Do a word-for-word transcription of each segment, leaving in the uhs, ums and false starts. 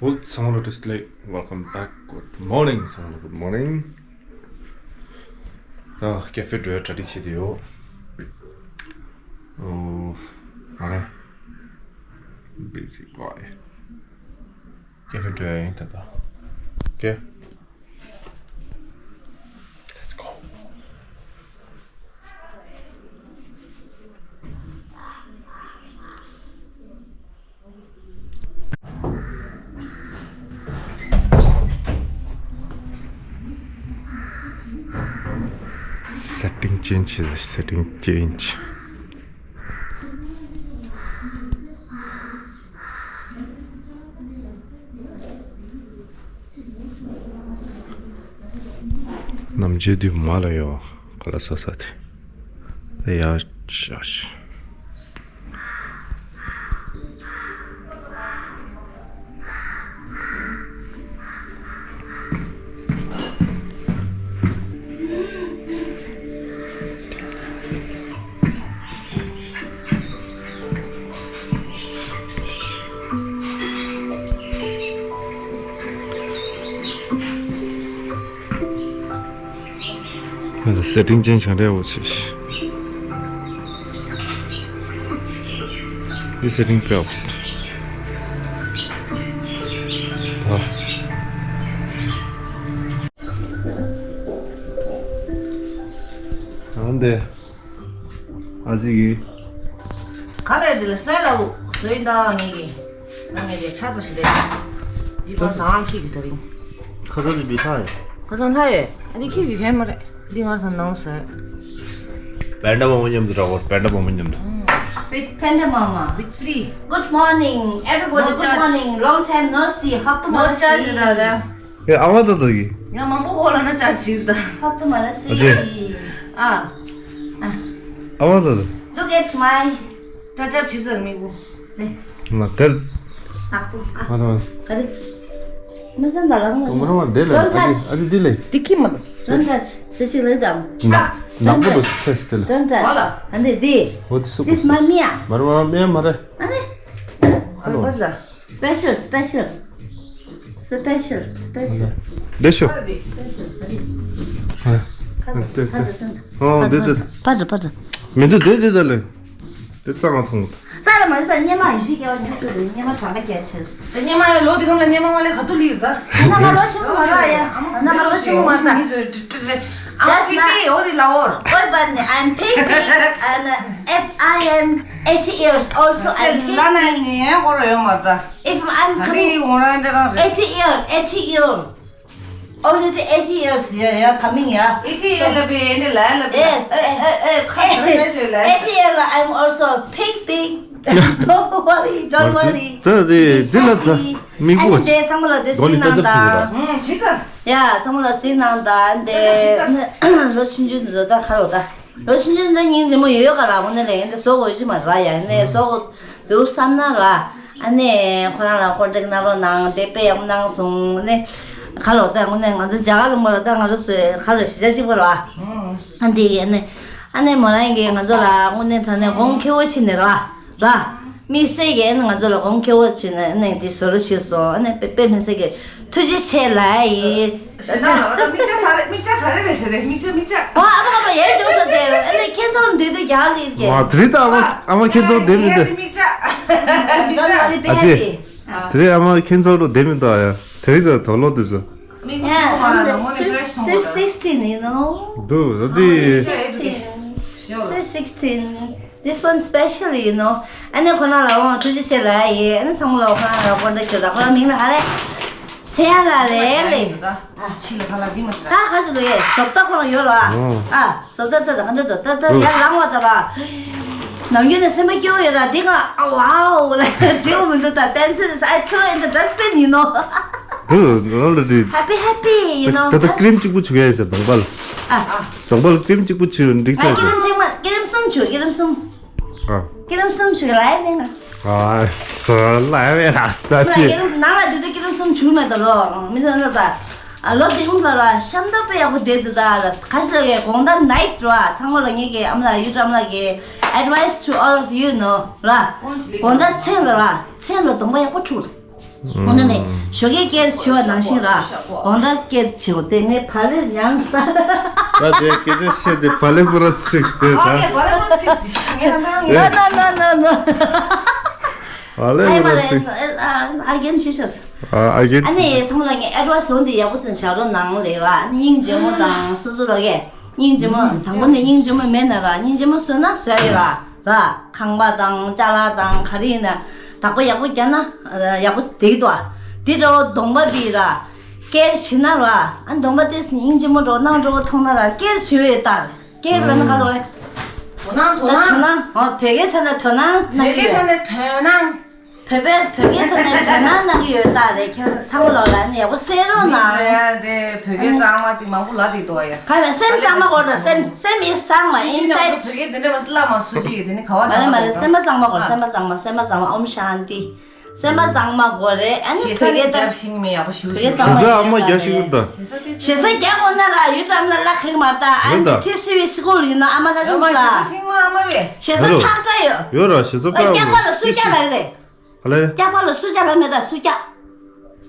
Good, ཚང་མ་ལ་བཀྲ་ཤིས་བདེ་ལེགས། Welcome back. Good morning. ཚང་མ་ལ་good morning. ད་ཀེ་ཧྥེ་འགྲོ་ཡ་གྲ་སྒྲིག་བྱེད་དུ་ཡོད། ཨོ། མ་རེད། Busy boy. ཀེ་ཧྥེ་འགྲོ་ཡ་ཡིན་ད་ལྟ། Okay. Let's go. Setting change, setting change. ནམ་རྒྱུན་དུ་མ་ལ་ཡོད་ག་ལ་ས་ས་དེ་ཡ་ཤ་ཤ། ང་ཚོ་སེ་ཊིང་ཅན་བྱང་འདྲ་བོ་ཆེ་ཤི། འདི་སེ་ཊིང་དཔེ་ཡག་པོ་འདུག་ཨ་འདི། ཨ་ཅིག་གིས། ག་ལས་འདི་ལ་སོན་ལ་བུ་སོན་དང་ངེད་ཀྱི་ང་ངེད་ཀྱི་ཆ་ཚ་ཞིག་རེད། འདི་པ་ཟང་ཁྱི་གི་དེ་རིང་། ཁ་སང་འདི་མི་ལྷག་ཡོད། ཁ་སང་ལྷག་ཡོད། ཨ་འདི་ཁྱི་གི་གན་མ་རེད། འདི་ང་ཚོ་ནང་སོན། པན་ཌ་མང་པོ་མཉམ་དུ་འགྲོ་བར་པན་ཌ་མང་པོ་མཉམ་དུ། With panda mama. With three. Good morning, everybody. Good morning. Long time no see. ཧབ་ཏུ་མ་ནོར་ཅག་ཞིག་ད་ལ། ཨེ་ཨ་མ་ད་ད་གི་ང་མང་པོ་གོ་ལ་ན་ཅག་ཅིག་ད། ཧབ་ཏུ་མ་ལ་སི། ཨ་ཅེ། ཨ། ཨ་མ་ད་ད། Look at my. ད་ཅག་ཅིག་ཟེར་མི་གོ། ནེ། ང་དེར། ནག་པོ། ཨ། ང་ད་མ། ག་རེ། མི་སེམས་ད་ལ་མ། གོང་མ་རང་མ་དེ་ལ། Don't touch. ཨ་ཅེ་དེ་ལ། དེ་ཁྱི་མ་ད། Don't touch. དེ་ཅིག་ལ་དང་། ནག་ནག་པོ་དེ་ཚེ་སྟེ་ལ། Don't touch. ཨ་འདི་དེ། འོ་དེ་སུ་གོ། This is my Mia. མ་རེད་མ་རེད་མ་རེད། ཨ་ནི། ཨ་ནི་པ་ལ། Special, special. Special, special. འདི་ཤོ། ཨ། ཨ། འདི་འདི། ཨོ་འདི་འདི། པ་ད་པ་ད། མི་འདུག་འདི་འདི་ད་ལེ། འདི་རྩ་ང་ཚང་མ། རྩ་ལ་མ་འདི་ད་སྙེ་མ་ཡི་ཤི་རྒྱལ་བ་ཉོ་ཤོ་རེད། སྙེ་མ་གྲངས་ཀ་རྒྱལ་ཆེ། ད་སྙེ་མ་ལོ་འདི་གམ་ལ་སྙེ་མ་མ་ལེ་ག་ཏུ་ལི་ད། ན་མ་ལོ་ཤི་མ་ར་ཡ། ན་མ་ལོ་ཤི་མ་ར། མི་ཚོས་ཏྲི་ཏྲི་རེ། I'm fifty. འོ་དེ་ལ་འོར། ཨོའི་པ་ནི། I'm fifty and if I am eighty years also, I'm fifty. ལ་ན་ནི་ཧོ་རོ་ཡོད་མ་ད། If I'm coming eighty year, eighty year, already eighty years, yeah, yeah, coming, yeah. eighty year ལ་བའི་ཨེ་འདྲ་ལ་ལ་བའི། Yes, eh, eh, eh, eighty year, I'm also big, big. Don't worry, don't worry. ད་དེ་དེ་ལ་ད་མི་གོ། ཨ་ནི་དེ་ཚང་མ་ལ་དེ་སི་ནང་ད། ཧུམ་ཤི་ས། ཡ་ཚང་མ་ལ་སི་ནང་ད་དེ། ལོ་ཆུང་ཆུང་ཚོ་ད་ཁ་རོ་ད། ལོ་ཆུང་ཆུང་འདི་སྙིང་རྗེ་མོ་ཡོད་ག་ལ། ཁོ་ནི་ལས་འདི་བཟོ་དགོས་ཀྱི་མ་ར་ཡ། ནས་བཟོ་དགོས་འདུག་བསམ་ན་ར། ཨ་ནི་ཁོ་རང་ལ་ཀོན་ཊེག་ནམ་བར་གནང་། དེ་དཔེ་ཡག་པོ་གནང་སོང་། ནི་ཁ་ལོ་ད་དངོས་གནས་ང་ཚོ་རྒྱ་གར་ལུང་པ་ལ་ད་ང་ཚོ་ཚོས་ཁ་ལོ་གཞིས་ཆགས་གཅིག་པ་ར། ཨ་འདི་ཨ་ནི་ཨ་ནི་མོ་རང་གིས་ང་ཚོ་ལ་དངོས་གནས་དྲང་གནས་གོང་ཁེ་བོ་བྱས་ནས་ར། ར། དམིགས་བསལ་གྱིས་ཨ་ནི་ང་ཚོ་ལ་གོང་ཁེ་བོ་བྱས་ནས་ཨ་ནི་འདི་བཟོ་རོགས་བྱས་སོང་། ཨ་ནི་དཔེ་དཔེ་མི་སྲིད་ཀྱི་ཐུགས་རྗེ་ཆེ་ལབ་ཡིན། ཞེ་དྲག་ལ་བ་ད་མིག་ཆ་ཚ་རེ་མིག་ཆ་ཚ་རེ་རེ་ཞེ་རེ་མིག་ཆ་མིག་ཆ། ཨ་ཨ་མ་ཨ་མ་ཡར་འཇོག་ས་དེ་ཨ་ནི་ཁྱེད་ཚོར་འདུས་དུས་རྒྱག་ལིར་གྱི། ང་དེ་རིང་ད་ཨ་མ་ཨ་མ་ཁྱེད་ཚོར་བསྡད་མི་འདུག་མིག་ཆ་མིག་ཆ། ཨ་ཅེ། དེ་རིང་ཨ་མ་ཁྱེད་ཚོར་བསྡད་མི་འདུག་ཨ་ཡ། དེ་རིང་ད་དོག་ལོ་དེ་ཚོ། མིག་ཆ་མ་ལ་མོ་ནི་ཕེ་རེ་ཤི་མཐོང་གོ་ར། Sweet sixteen, you know? འདུག་ད་དེ། Sweet sixteen. Sweet sixteen. This one special, you know. ཨ་ནི་ཁོ་རང་ལ་འོང་ཐུགས་རྗེ་ཆེ་ལབ་ཡིན། ཨ་ནི་ཚང་མ་ལ་ཁོ་རང་ལ་ཀོན་ཊེག་བྱོས་ད། ཁོ་རང་མིང་ལ་ཧ་རེ། ཚེ་དབྱངས་ལགས་རེད་ལེ། ཕྱི་ལ་ཁ་ལག་འདི་མ་ཤི་ད། ད་ག་ཚོད་འདུག་ཡེ། བཟོ་ལྟ་ཁོ་རང་ཡོད་ར། ཨ། བཟོ་ལྟ་ད་ད་ག་འདྲ་འདུག་ད་ད་ཡར་ལངས་བ་ད་ར། ནམ་རྒྱུན་ནས་སེམས་པ་སྐྱོ་བོ་ཡོད་ར། འདི་ག་ཨ་wow ལ་བརྗེ་བོ་མི་འདུག་ད་pencil is I throw in the dustbin, you know. འདུག་ནོར་ལ་འདི། Happy, happy, you know. ད་ད་ཀི་རིམ་གཅིག་པུ་བྱུག་ཡ་ཡིན་ཟེར་གདོང་པ་ལ། ཨ། གདོང་པ་ལ་ཀི་རིམ་གཅིག་པུ་བྱུག་འགྲིག་ས་ཨ་ཀི་རེད། རིམ་ཐེངས་མ་ཀི་རིམ་གསུམ་བྱུག་ཀི་རིམ་གསུམ། ཨ། ཀི་རིམ་གསུམ་བྱུག་ལ་ཡ་མེད་ང་། ཨ་ས་ལ་ཡ་མེད་ལ་ས་ཆི། ནང་ལ་འདུག་དུས་ཀི་རིམ་གསུམ་བྱུག་མེད་ད་ལོ། མི་ཚང་ལ་ད། ཨ་ལོ་འདི་གུང་ལ་ར་ཤམ་ཐབས་དཔེ་ཡག་པོ་བསྡད་འདུག་ད་ལ། ག་ཞིག་ལ་གི་དགོང་དག་night ར་ཚང་མ་ལ་ངེད་ཀྱི་ཨ་མ་ལགས་ཡུ་ཊུབ་ཨ་མ་ལགས་ཀྱི་advice to all of you know ར། དགོང་དག་མཚན་ལ་ར་མཚན་ལ་གདོང་པ་ཡག་པོ་བྱུག་ཨོ་ན་ནི་ཞོགས་ཀས་སྐད་ཆེ་བ་ནང་བཞིན་ར། དགོང་དག་སྐད་ཆེ་བ་དེ་ངས་བག་ལེབ་ཡང་ཟ། ད་དེ་སྐད་ཆ་བཤད་དེ་བག་ལེབ་པོ་ར་ཚིག་དེ་ད། ཨོ་ཁེ། བག་ལེབ་པོ་ར་ཚིག་ངས་ད་ནོ་ནོ་ནོ་ནོ། བག་ལེབ་པོ་ར་ཚིག་ཨ་རྒན་ཆེ་ཤོས། ཨ་རྒན། ཨ་ནི་ཚང་མ་ལ་ངས་ཨེ་ཌི་བའི་སི་འོང་དེ་ཡག་པོ་ཚིག་བྱ་རོགས་གནང་ལེ་ར། ཨ་ནི་སྙིང་རྗེ་མོ་དང་སོ་སོ་ལ་གས། སྙིང་རྗེ་མོ་དང་པོ་ནས་སྙིང་རྗེ་མོ་མེད་ན་ར། སྙིང་རྗེ་མོ་བཟོས་ན་བཟོས་ཡོད་ར། ར། ཁང་པ་དང་ཅ་ལག་དང་ག་རེ་ཡིན་ན་བདག་པོ་ཡག་པོ་རྒྱག་ན་ཡག་པོ་འདུག་དོ། དེ་འདྲ་བོ་གདོང་པ་བི་ར། སྐད་ཆེ་ན་ར། ཨ་གདོང་པ་དེ་སྙིང་རྗེ་མོ་འགྲོ་ནང་འགྲོ་བ་མཐོང་ན་ར་སྐད་ཆེ་བས་ལྟར། སྐད་ར་ན་ག་ལོ་རེད། དོ་སྣང་དོ་དོ་སྣང་། སྣང་། ཨོ་བོད་སྐད་ཐོག་ནས་དོ་སྣང་གནང་གི་ཡོད། བོད་སྐད་ཐོག་ནས་དོ་སྣང་། བོད་པའི་བོད་སྐད་ཐོག་ནས་དོ་སྣང་གནང་གི་ཡོད་ད་རེད། ཁྱེད་ཚང་མ་ལོག་ལ་ནི་ཡག་པོ་གསན་རོགས་གནང་། ཡ་དེ་བོད་སྐད་གཙང་མ་ཅིག་མང་པོ་ལབ་འདུག་ཡ། ག་རེ་སེམས་གཙང་མ་དགོས་ད། སེམས་སེམས་ཨི་གཙང་མ་ཨིན་སའིད། བོད་སྐད་དེ་འདྲ་མ་སླ་མ་སུ་ཅིག་དེ་ནི་ག་བ་མ་རེད་མ་རེད། སེམས་པ་གཙང་མ་དགོས། སེམས་པ་གཙང་མ། སེམས་པ་གཙང་མ། ཨོམ་ཤཱན་ཏི། སེམས་པ་གཙང་མ་དགོས་རེད། ཨ་ནི་བོད་སྐད་ད། ཞེ་ས་ཨ་མ་རྒྱ་ཞིག་ད། ཞེ་ས་ཨ་མ་རྒྱ་ཞིག་ད། ཞེ་ས་རྒྱ་དགོས་ན་ར་ཡུལ་གྲམ་ལ་ལ་ཁེག་མ་ད། ཨ་ནི་ཊི་སི་ཝི་སི་ཀུལ་ཡིན་ན་ཨ་མ་ལ་ཅུང་ལ། ཞེ་ས་ཁྲག་ཁྲག་ཡོད། ཡོད་ར་ཞེ་ས་པ། སྐྱག་པ་ལ་སུ་སྐྱག་ལ་རེད། ག་ལེ། སྐྱག་པ་ལ་སུ་སྐྱག་ལ་མེད་ད་སུ་སྐྱག་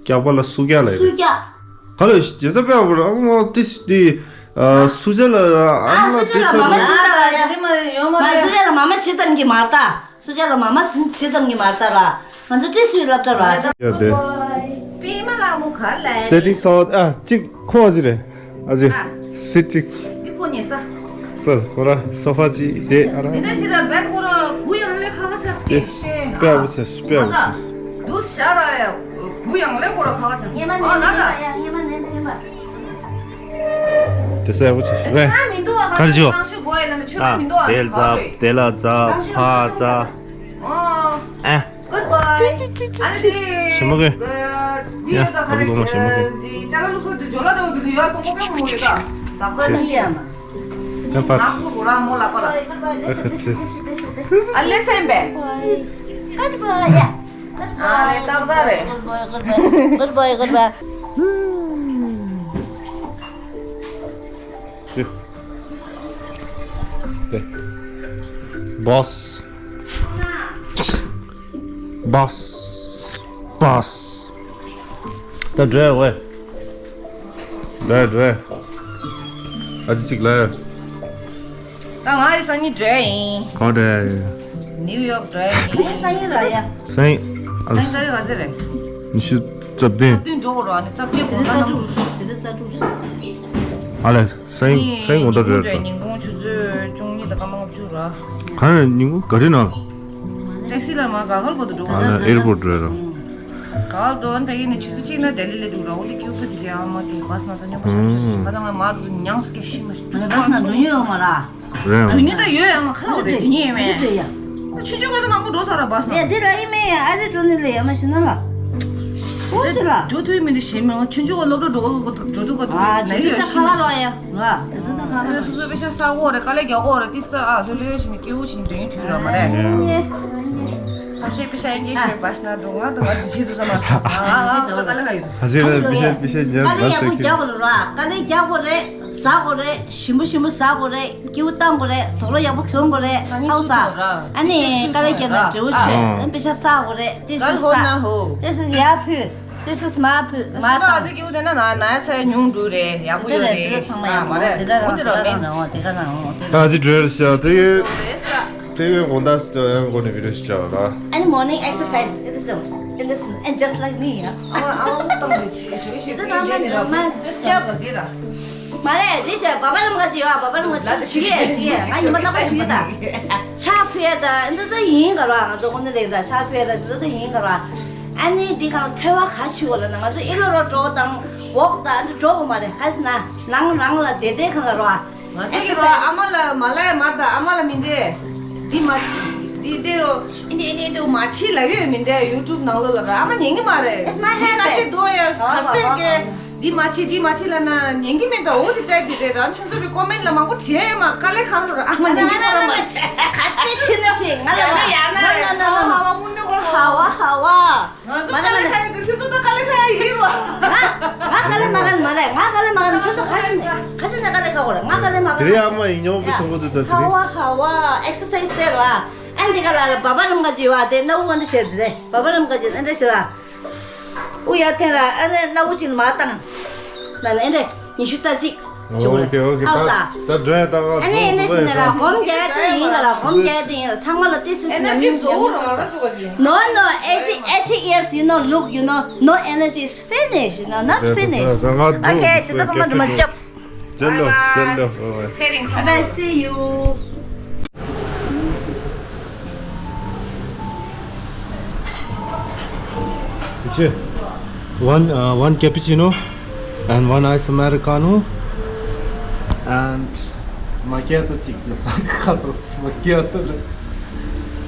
སྐྱག་པ་ལ་སུ་སྐྱག་ལ་སུ་སྐྱག་ག་ལེ་ཞེ་ས་པ་བར་ཨ་མ་ཏིས་ཏི། སུ་སྐྱག་ལ་ཨ་མ་ཏིས་ཏི། སུ་སྐྱག་ལ་མ་མ་ཞེ་ཙམ་གྱི་མ་ད། སུ་སྐྱག་ལ་མ་མ་ཞེ་ཙམ་གྱི་མ་ད་ར། ང་ཚོ་ཏིས་ཏི་སློབ་གྲྭ་ར། ཡ་དེ། པི་མ་ལ་མོ་ག་ལེ། སེ་ཊིང་སོ་ཨ་ཅིག་ཁོ་ཨ་ཅི་རེད། ཨ་ཅི། ཨ། སི་ཊིག་ཏི་ཁོ་ཉེ་ས། ཏི་ཁོ་ར་སོ་ཕ་ཅི་དེ་ཨ་ར། དེ་ནས་ཕྱི་ལ་བེད་ཁོ་ར་གུ་ཡང་ལེ་ཁ་ཁ་ཆགས་སྐད་ཤེས། དཔེ་ཨ་བུ་ཆེ་དཔེ་ཨ་བུ་ཆེ། དུ་ཤ་ར་ཡ་གུ་ཡང་ལེ་ཁོ་ར་ཁ་ཁ་ཆགས་སྐད། ཨ་ལ་ལ། དེ་སེ་ཨ་བུ་ཆེ་ཨེ། ཆ་མི་འདུག་ཨ། ག་རེ་བྱོས། ཁ་ཤས་གོ་ཡ་ལ་ནི་ཆོས་ཨ་མི་འདུག་ཨ། དེ་ལ་ཛ་དེ་ལ་ཛ་ཕ་ཛ། ཨ། Goodbye. ཨ་ནི་དེ། ཞིམ་པོ་གི། འདི་ཡོད་ད་ག་རེ། ཨ་ལུ་གོང་མ་ཞིམ་པོ་གི། འདི་ཅ་ལག་ལུགས་སྲོལ་དུ་ཇོ་ལ་རེ་བ་དུ་དུ་ཡོད་ཏོག་པོ་པོ་མོ་ཡོད་ད། ད་ད་ནི་ཡ་མ། ད་པ། ནག་པོ་རུ་ར་མོ་ལ་པ་ལ། ཨ་ལེ་ཚན་པས། Goodbye. ཨ་ལེ་ཏག་ཏག་རེད། Goodbye, goodbye, goodbye, goodbye. Boss. Boss. Boss. ད་འགྲོ་ཡ་ཝེ། འགྲོ་ཡ་འགྲོ་ཡ། ཨ་ཙི་ཅིག་ལ་ཡ། ད་ང་ཡི་སང་ཉིན་འགྲོ་ཡ་ཡིན། གང་འགྲོ་ཡ་ཡིན། ནིའུ་ཡོག་འགྲོ་ཡ་ཡིན། ཨ་ཡིན་སང་ཉིན་ར་ཡ། སང་ཉིན། ཨ། སང་ཉིན་ད་རེས་ག་ཚོད་རེད། ཉི་ཤུ་རྩ་བདུན། རྩ་བདུན་འགྲོ་དགོས་ར་ནི་རྩ་བརྒྱད་དགོས་ན་ནམ་འགྲོ། དེ་ཚོ་རྩ་དྲུག་རེད། ཨ་ལས། སང་ཉིན་སང་ཉིན་དགོང་དག་འགྲོ་ཡ་རེད། ཉིན་གུང་ཆུ་ཚོད་བཅུ་གཉིས་དང་སྐར་མ་ལྔ་བཅུ་ར། གང་ཡིན་ཉིན་གུང་ག་རེ་ན། ཏེག་སི་ལ་མ་ག་གལ་པོ་དུ་འགྲོ་གི་རེད། ཨ་ལས་ཨེར་པོར་འགྲོ་ཡ་ར། ག་གལ་འགྲོ་ན་ཕ་གི་ནས་ཆུ་ཚོད་གཅིག་ན་ལྡི་ལི་ལ་འགྲོ་ར། འོ་དེ་ཀྱུ་ཐུ་དེ་ག་ཨ་མ་དེ་བ་སི་ན་ད་སྙོམས་པ་ཤར་ཆུ་ཚོད་ཁ་ད་ང་མ་རུ་ཉངས་སྐད་ཤི་མ་ཤི། བ་སི་ན་འགྲོ་ཉོ་ཡོད་མ་ར། རེད། དུས་ཉིན་ད་ཡོད་ཡང་ཁ་ལ་འོ་རེད། དུས་ཉིན་ཡོད་མེད། ཆུ་ཆུ་ག་ད་མང་པོ་འགྲོ་ས་ར་བ་སི་ན། ཡ་དེ་ར་ཡིན་མེད་ཡ། ཨ་རི་འགྲོ་ནི་ལ་ཡ་མ་ཤི་ན་ལ། འོ་ཟེར་ལ། འགྲོ་ཐུབ་མི་འདི་ཞེ་མེད། ང་ཆུ་ཆུ་ག་སློབ་གྲྭ་འགྲོ་ག་འགྲོ་དུས་ག་ན་ཡོད་ཤི་མ་ཤི། ང་དེ་ད་ཁ་ལ་ལ་ཡ། སོ་སོ་པེ་ཤ་ས་གོ་རེད། དཀའ་ལས་རྒྱག་གོ་རེད། ཏིས་ད་ཨ་ལྷོད་ལྷོད་ཤི་ནི་སྐྱེ་བོ་ཤི་ནི་དུས་ཉིན་དུས་ར་མ་རེད། ཁ་ཤས་པེ་ཤ་ཡང་གི་ཤོད་བ་ཤི་ན་འགྲོ་ང་ད་ང་འདི་ཆེད་དུ་ས་མ་ང་ང་ང་དཀའ་ལས་ཁ་ཡོད། ཁ་ཤས་ལ་པེ་ཤ་པེ་ཤ་ཉར་དཀའ་ལས་ཡག་པོ་རྒྱག་གོ་ར། དཀའ་ལས་རྒྱག་གོ་རེད། ཟ་གོ་རེད། ཞིམ་པོ་ཞིམ་པོ་ཟ་གོ་རེད། སྐྱིད་པོ་བཏང་དགོས་རེད། དུག་ལོག་ཡག་པོ་གྱོན་དགོས་རེད། ཨའོ་ས། ཨ་ནི་དཀའ་ལས་བརྒྱབ་ན་འབྲས་བུ་ཆོད། ཨ་ནི་པེ་ཤ་ས་གོ་རེད། ཏིས་སི་ས། ཏིས་སི་ཡ་ཕུ། ཏིས་སི་མ་ཕུ། མ་ཏང་། ཨ་ཙི་སྐྱིད་པོ་དེ་ན་ན་ན་ཡ་ཚ་ཉུང་འགྲོ་རེད། ཡག་པོ་ཡོད་རེད། ཨ་མ་རེད། འོ་དེ་ར་མེད། ད་ཅི་འགྲོ་རེད་ཤག་དེ་གི་དེ་གི་དགོང་དག་སི་དེ་གོ་ནི་བི་ཌིའོ་ཞིག་བྱ་བ་ལ། Any morning exercise, it is the, it is, and just like me, yeah. ཨ་ཨ་ཏང་དེ་ཆི་ཞོ་ཞོ་དེ་ན་མ་ཇོ་མ་ཇོ་ཇོ་ག་དེ་ར། མ་རེད། འདི་བྱས་བ་བ་རམ་ག་ཅི་ཡོད། བ་བ་རམ་ག་ཅི་ཞིག་གི་ཞིག་གི་ང་ཉི་མ་ལྟ་བ་ཞིག་གི་ད། ཕྱག་ཕུལ་ཡ་ད་འདི་ད་ཡིན་ག་ར། ང་ཚོ་དགོན་སྡེ་ལས་ད་ཕྱག་ཕུལ་ཡ་ད་འདི་ད་ཡིན་ག་ར། ཨ་ནི་འདི་གང་ཐལ་བ་ག་ཆི་བ་ལ་ན་ང་ཚོ་ཨི་ལོ་རོ་འགྲོ་དང་ཝོག་ད་འདི་འགྲོ་གོ་མ་རེད། ག་ཟེར་ན་ནང་རང་ལ་བསྡད་བསྡད་གང་ག་ར། ང་ཚོ་གི་རོ་ཨ་མ་ལ་མ་ལ་ཡ་མར་དང་ཨ་མ་ལ་མི་འདྲེ། འདི་མ་འདི་འདྲེ་རོ། ཨི་འདི་ཨི་འདི་འདྲེ་མ་ཕྱི་ལ་ཡོད་མི་འདྲེ། ཡུ་ཊུབ་ནང་ལོ་ལ་ར་ཨ་མ་ཉན་གི་མ་རེད། It's my habit. ཁ་ཤས་དོ་ཡ་ཁ་ཚད་ཀྱི་འདི་མ་ཕྱི་འདི་མ་ཕྱི་ལ་ན་ཉན་གི་མེད་ད། འོ་དེ་ཅག་གི་རེད། རང་ཆུང་ཚོ་བི་ཀོ་མེན་ལ་མང་པོ་བྲིས་ཡ་མ་དཀའ་ལས་ཁག་རོ་ར་ཨ་མ་ཉན་གི་མ་ར་མ་ཁ་ཚད་ཁྲི་ན་ཁྲི་ང་ལ་ཡ་ན་ན་ན་ན་ཧ་བ་མུན་ནི་གོ་ཧ་བ་ཧ་བ། ང་ཚོ་དཀའ་ལས་ཁག་གི་འདུག་ཁྱོད་ཚོ་ད་དཀའ་ལས་ཁག་ཡ་ཡིན་རོ། ང་ང་དཀའ་ལས་མ་ག་ནི་མ་རེད། ང་དཀའ་ལས་མ་ག་ནི་ཁྱོད་ཚོ་ཁ་ཤས་ནས་ཁ་ཤས་ནས་དཀའ་ལས་ཁག་གོ་རེད། ང་དཀའ་ལས་མ་ག་དེ་ནི་ཡ་ཨ་མ་ཡིན་ཉོ་བི་ཐོང་གོ་དུ་ད་དེ་ཧ་ནི་བ་ཧ་བ་ཨེག་སར་སའི་ཛི་ཟེར་བ། ཨ་འདི་ག་ལ་ལ་བ་བ་རམ་ག་ཅི་བ་དེ་ནོ་ཝན་ཤེར་དེ་བ་བ་རམ་ག་ཅི་ཨ་འདྲ་ཤེར་བ། ཨུ་ཡ་ཐེན་ར་ཨ་ནེ་སྣ་བུ་ཅིག་མ་བཏང་། ན་ལེ་འདི་ཉི་ཤུ་རྩ་གཅིག་ཅིག་ཨོ་ཁེ་ཨོ་ཁེ། ཧའོ་ད་ས། ད་འགྲོ་ཡ་ད་ང་ཨ་ནེ་ཨ་ནེ་ཟིན་ན་ར་སྒོམ་རྒྱག་དེ་ཡིན་ལ་ར་སྒོམ་རྒྱག་དེ་ཡིན་ལ་ཚང་མ་ལ་ཏི་སི་སི་ན་མིན་ཡ། No, no, eighty, eighty years, you know, look, you know, no energy is finished, you know, not finished. Okay, ཅི་ད་ཕ་མ་འགྲོ་མ་ཅབ། ཅལ་ལོ། ཅལ་ལོ། ཨོ། ཚེ་རིང་། Bye bye, see you. One, uh, one cappuccino and one ice americano and macchiato ཅིག་ཁ་ཐོག་macchiato རེད།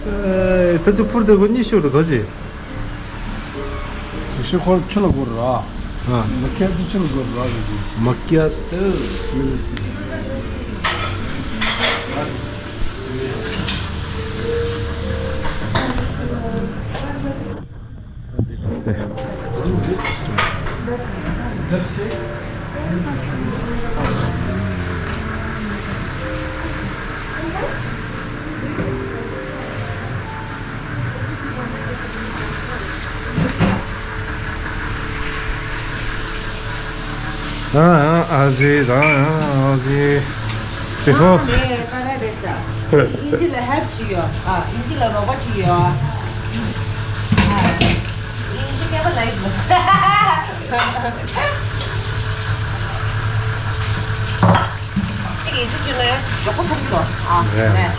ཨེ། ད་ཅི་ཕུར་དེ་གོ་གཉིས་ཤོག་རེད་གོ་ཅི། ཅིག་ཤོག་ཁོ་ཆུ་ལ་གོ་ར། ཨ། macchiato ཆུ་ལ་གོ་ར་རེད་ཅི། macchiato Stay. ཨ་ཨ་ཨ་ཟེ་ཨ་ཨ་ཨ་ཟེ། Before ཨ་ནས་ད་རེད་རེད་ཤག་ཨིན་ཇི་ལ་ཧེལཔ་བྱེད་ཡོད། ཨ། ཨིན་ཇི་ལ་རོགས་པ་བྱེད་ཡོད། ཨ། ཨིན་ཇི་སྐད་པ་ལ་ཡིན། གཅིག་ཡིན་གཅིག་བྱུང་ན་མགྱོགས་པོ་ཚར་གྱི་འདུག་ཨ། རེད། ནས།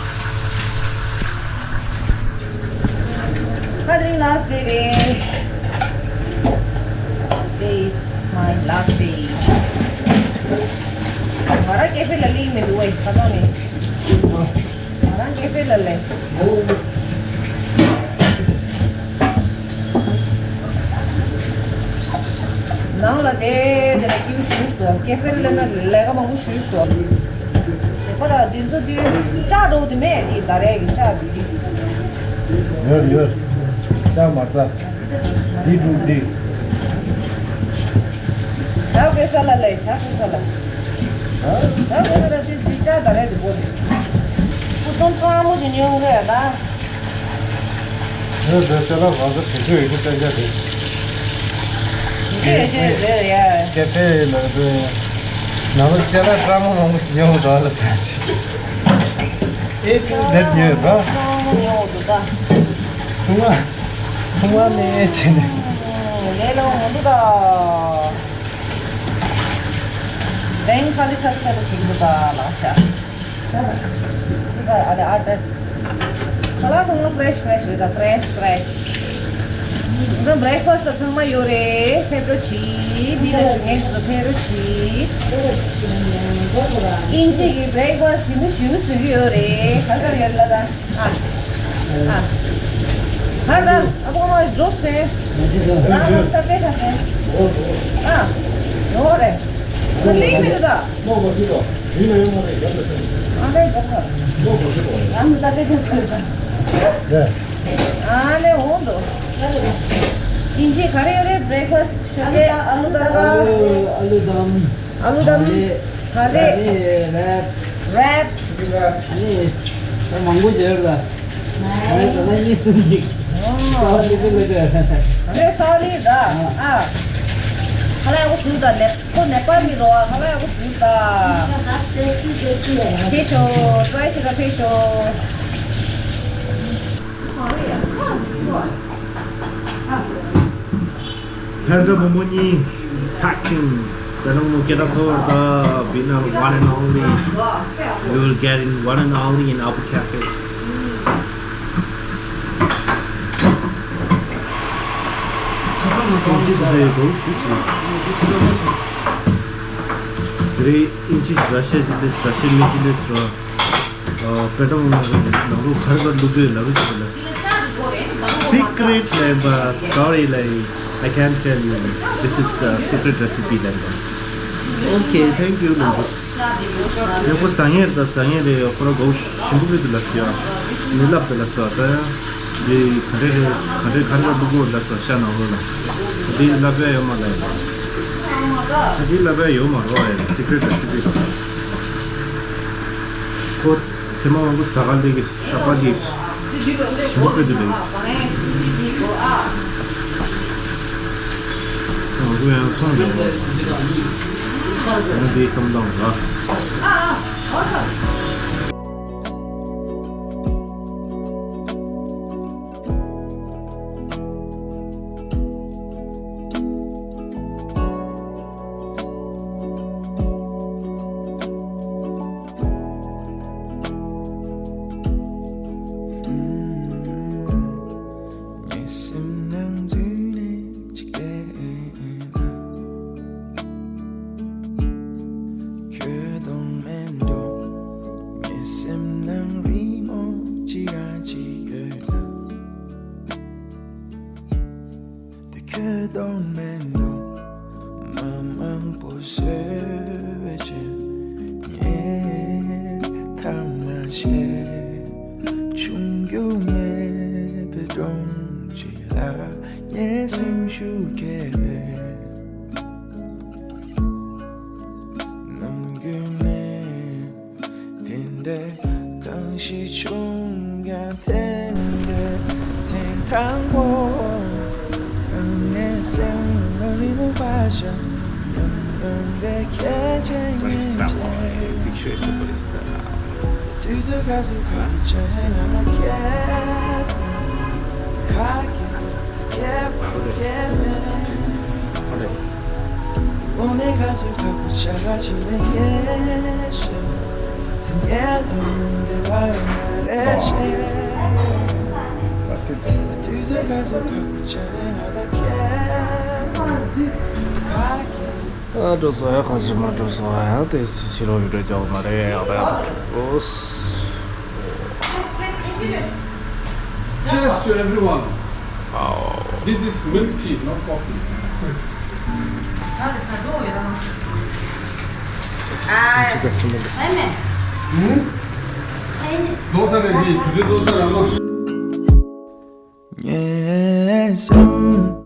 Padre last day རེད། This is my last day. ང་རང་ཀེ་ཧྥེ་ལ་སླེབས་མི་འདུག་ཨེ། ཁ་སང་ནས། ང་རང་ཀེ་ཧྥེ་ལ་ལས། ནང་ལ་བསྡད་དེ་ལ་སྐྱིད་པོ་ཞེ་པོ་ཞིག་འདུག་ཀེ་ཧྥེ་ལ་སླེབས་ན་ལས་ཀ་མང་པོ་ཞེ་པོ་ཞིག་འདུག་ཁོ་ལ་འདི་ཚོ་དུས་ལྕགས་འགྲོ་དུས་མེད་དེ་ད་རེས་ཀྱི་ལྕགས་འདི་དེ། ཡོད་ཡོད། ལྕགས་མ་རྩ། འདི་འགྲོ་འདི། ཇ་དགོས་ས་ལ་ལས། ཇ་དགོས་ས་ལ། ཇ་དགོས་ས་ལ་དེ་དེ་ལྕགས་ད་རེས་དེ་དགོས་རེད། སྐུ་གསུམ་ཚང་མ་ཞིག་ཉོ་དགོས་ཡ་ད། ཨེ་འདྲ་ཅ་ལག་གང་ཚ་དེ་ཚོ་ཡོད་ཀྱི་བསྟན་ཆ་རེད། དེ་ཡོད་ཀྱི་རེད་ཡ། ཀེ་ཧྥེ་ལ་འགྲོ་ཡ། ནང་ལ་ཅ་ལག་སྤྲ་མོ་མང་པོ་ཞིག་ཉོ་དགོས་ལ་ད། ཨེ་ཅི་ལེབ་ཉོས་ར། སྤྲ་མོ་ཉོ་དགོས་ད། ཐུང་བ། ཐུང་བ་ནས་ཨེ་ཅི་ནས། ལས་ལོ་འདི་ད། དེང་ཁ་ལི་ཆག་ཆག་ད་བྱེད་ཀྱི་འདུག་ད་ལགས་ཆ། ཨ་ལེ་ཨ་ཏྲ། ཁ་ལག་ཚང་མ་ཕྲེཤ་ཕྲེཤ་རེད་ད། ཕྲེཤ་ཕྲེཤ། ད་བྷི་རེག་ཕ་སི་ཚང་མ་ཡོད་རེད། ཕེབས་རོགས་གྱིས། འདི་ལ་ཞུ་མཁན་ཚོ་ཕེབས་རོགས་གྱིས། ཨིན་ཇི་གི་བྷི་རེག་ཕ་སི་ཞིམ་པོ་ཞེ་པོ་བཟོ་གི་ཡོད་རེད། ག་ག་ཡོད་ལ་ད། ཨ། ཨ། ཧར་ད། ཨ་ཁོ་མ་འགྲོ་སེ། རང་རང་ས་པེ་ཁ་སེ། ཨ། ཡོད་རེད། ཁོ་ལེ་མི་འདུག་ད། ཨ་ལེ་འགྲོ་ཁ། ཨ་ནི་ད་པེ་ཁ་སེ། ཨ་ལེ་འོང་འདུག་ཨིན་ཇི་ག་རེ་ཡོད་རེད། བྷི་རེག་ཕ་སི་ཤོད་ཀྱི། ཨ་ལུ་ད་ག་ཨ་ལུ་དམ། ཨ་ལུ་དམ། ག་ལེ། རེབ། རེབ། ཨ་ནི། ད་མང་པོ་བྱས་ར། ཨ་ནི་ད་ལྟ་གཉིས་གསུམ་ཅིག་ཨོ། ས་ལི་ལི་ལི་ལི། ཨ་ནི་ས་ལི་ར། ཨ། ཁ་ལག་ཡག་པོ་བཟོས་ད། ནེ་ཁོ་ནེ་པ་ལི་རོ། ཨ། ཁ་ལག་ཡག་པོ་བཟོས་ད། ཕེབས་ཤོག་ཊ་རའི་བྱེད་ད་ཕེབས་ཤོག་ཕེབས་ད་བུ་མོ་གཉིས། ཕ་ཁིང་། དེ་རིང་མོ་སྐད་གྲགས་ཚ་བོ་རེད་ད། Vietnam one and only. You will get in one and only in Abu Cafe. ཨིན་ཇི་དེ་ཚོ་ཡོད་དོ་ཞུ་ཆེ། དེ་རིང་ཨིན་ཇི་ར་ཤ་ཅི་ལེས། ར་ཤ་མི་ཅི་ལེས་ར། ཨ། པེ་ཏྲ་ནང་ལོགས་ནང་ལོགས་ག་རེ་ག་རེ་བླུག་དགོས་ལབ་རེས་བྱེད་ལ། Secret ལབ་པ། Sorry ལབ། I can't tell you. This is a secret recipe ལབ་པ། Okay, thank you ལབ་པ། ཡང་ཁོ་ཟ་ངེས་རེད་ད། ཟ་ངེས་རེད། ཁོ་ར་གོ་ཞིམ་པོ་སྤྲད་འདུག་ལབ་སོང་ཡ། མི་ལབ་འདུག་ལབ་སོང་ད། འདི་ག་འདྲ་རེད། ག་འདྲ་ག་འདྲ་བླུག་དགོས་ལབ་སོང་ཤ་ནང་ལོགས་ལ། འདི་ལབ་ཡ་ཡོད་མ་ལབ་ཡ། འདི་ལབ་ཡ་ཡོད་མ་རེད་ཡ། Secret recipe རེད། ཁོ་ཐེངས་མ་མང་པོ་ཟ་ག་སླེབས་ཀྱི། ད་པ་ལི་ཞིམ་པོ་སྤྲད་འདུག་ལབ། ང་ཚོ་ཡང་ཚོང་ལས་པ། ང་འདིའི་བསམ་སྟངས་ར། ངའི་སེམས་ནང་འཛུལ་ནས་ཅིག་བལྟས་ན། ཁྱོད་མཐོང་མེད་འགྲོ། ངའི་སེམས་ནང་རི་མོ་ཅི་རང་ཅིག་ཡོད་ན། དེ་ཁྱོད་མཐོང་མེད་འགྲོ། མ་མང་པོ་བཟོས་པའི་ཆེད། ངས་ཐ་མ་བྱས། ཆུང་རྒྱུ་མེད་པའི་སྒྲོམ་གཅིག་ལ། ངའི་སེམས་ཤུགས་སྐྱེས་པའི་ནམ་རྒྱུན་མེད། དེ་འདྲའི་གང་ཞིག་བྱུང་ཡང་དེ་འདྲའི་ཐེངས་དང་པོ། ད་ངའི་སེམས་ནང་རི་མོ་བཞག་ཉམས་མྱོང་དེ་གལ་ཆེན་ཡིན་ཅེས། དུས་ཚོད་ག་ཚོད་ཁག་པོ་བྱས་ང་ལ་ཁྱད་ཁག་གི། ཨ་འགྲོ་སོང་ཡ། ཁ་ཤས་མ་འགྲོ་སོང་ཡ། དེ་ཕྱི་ལོགས་ཡོད་འགྲོ་རྒྱག་མ་རེད། ཡག་པ་ཡག་པ་འགྲོ། Cheers to everyone. This is milk tea, not coffee. ཨ། ཨ་མེ། ཨུམ། ཨ་ནི། རྫོགས་ས་རེད་འདི། དུས་ཚོད་རྫོགས་ས་རེད་ཨ་མ། ངའི་སེམས།